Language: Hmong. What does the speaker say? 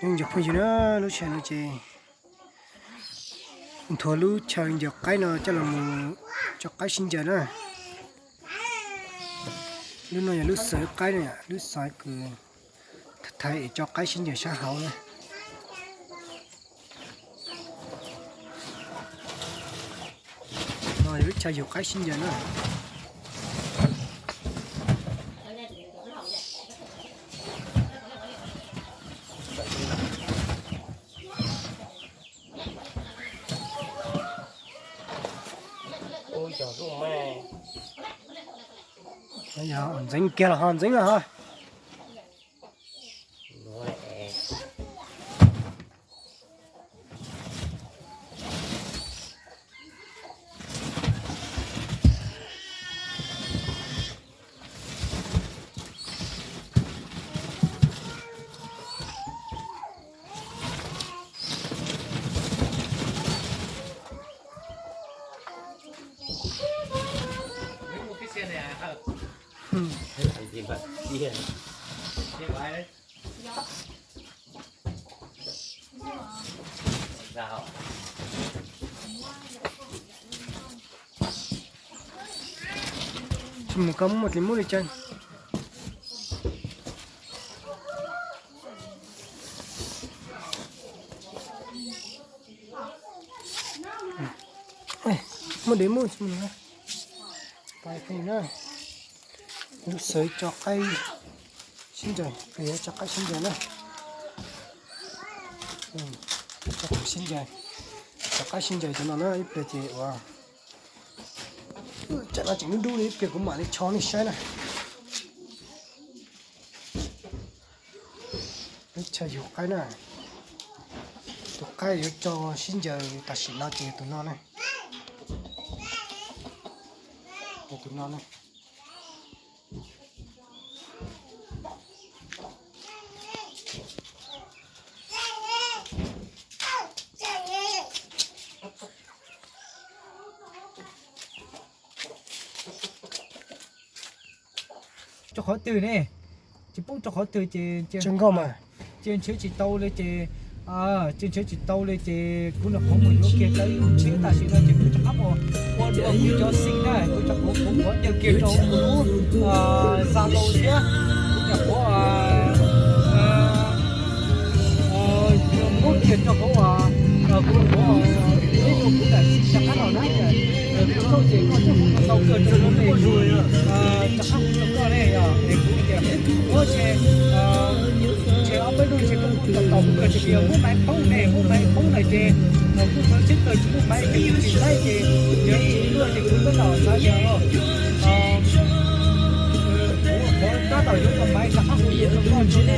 Cov phooj ywg na, lub sij hawm no ces nthuav lub chaw ncaws qaib no coj los mus tso qaib sib ncaws na. Lub no yog lub xaws qaib na, lub xaws kws thaiv es tso qaib sib ncaws sab hauv na. No yog lub chaw yug qaib sib ncaws na. Ntxeev kiag los ho ntxeev los ho. Tsis mus koj muaj dlis muab li cas. Muaj dlis muab tsis mus na. Lub xaws tso qaib sib ncaws, tso qaib sib ncaws na. Tso qaib sib ncaws, tso qaib sib ncaws cov no na ib pliag ces ua. Tsam no tseem dub dub li ib pliag kuv mam li tso nej saib na. Lub chaw yug qaib na. Tus qaib yuav tso sib ncaws tam sim no ces yog tus no ne. Yog tus no ne. Rau qhov twg ne? Tsis poob rau qhov twg ces, ces ntshe tsis tau li ces, ces ntshe tsis tau li ces kuv nyuam qhuav mus yuav kiag tau ib lub tsheb tam sim no ces kuv rov qab mus ua dua kuv cov xim na, kuv rov qab kuv muab ncaws kiag rau kuv lub Zalo thiab kuv nyuam qhuav muab kiag rau hauv kuv nyuam qhuav ib lub kuv daim xim rov qab los na. Kuv txhob ces koj coj kuv tau kawg rau lub me lug rov qab hu rau koj ne, es kuv tias ua ntshe, ntshe ob peb hnub ntshe koj kuj tau tau kuv kawg, tsis yog muab maiv poob ne, muab maiv poob lawm ces kuj txawv siab kawg, tsis muaj maiv ces kuv tsis laib ces yog tsis tuaj ces kuv tab tom xav tias kuv tab tom yuav tau maiv rov qab hu rau koj tso ne.